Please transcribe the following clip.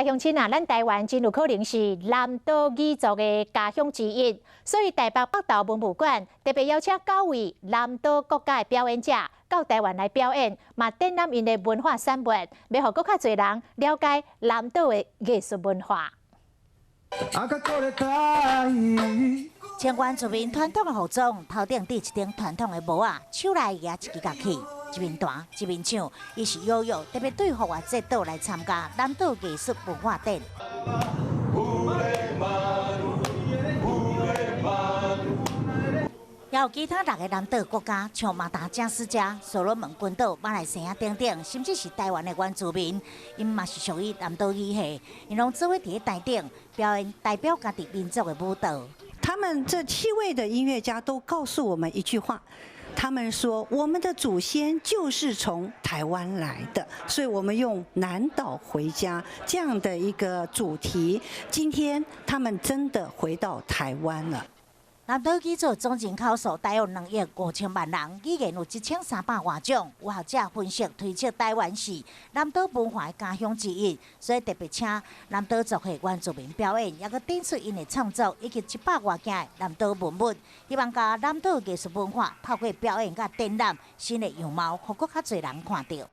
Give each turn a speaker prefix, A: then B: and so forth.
A: 鄉親啊，咱台灣真有可能是南島語族的家鄉之一，所以台北北投文物館特別邀請九位南島國家的表演者到台灣來表演，嘛展覽𪜶的文化產物，欲予閣較濟人了解南島的藝術文化。
B: 穿原住民傳統的服裝，頭頂戴一頂傳統的帽仔，手內舉一支樂器，一面彈一面唱。伊是悠悠，特別對復活節島來參加南島藝術文化展。也有其他六个南島國家，像馬達加斯加、所羅門群島、馬來西亞等等，甚至是台灣的原住民，𪜶嘛是屬於南島語系，𪜶攏做伙佇咧台頂表演代表家己民族的舞蹈。
C: 他們這七位的音樂家都告訴我們一句話，他們說我們的祖先就是從台灣來的，所以我們用南島回家這樣的一個主題。今天他們真的回到台灣了。
B: 南島語族總人口數大約2億5千萬人，語言有1300外種。有學者分析推測，台灣是南島文化的家鄉之一，所以特別請南島族的原住民表演，猶閣展出𪜶的創作以及100外件的南島文物，希望將南島藝術文化透過表演佮展覽新的樣貌，予閣較濟人看著。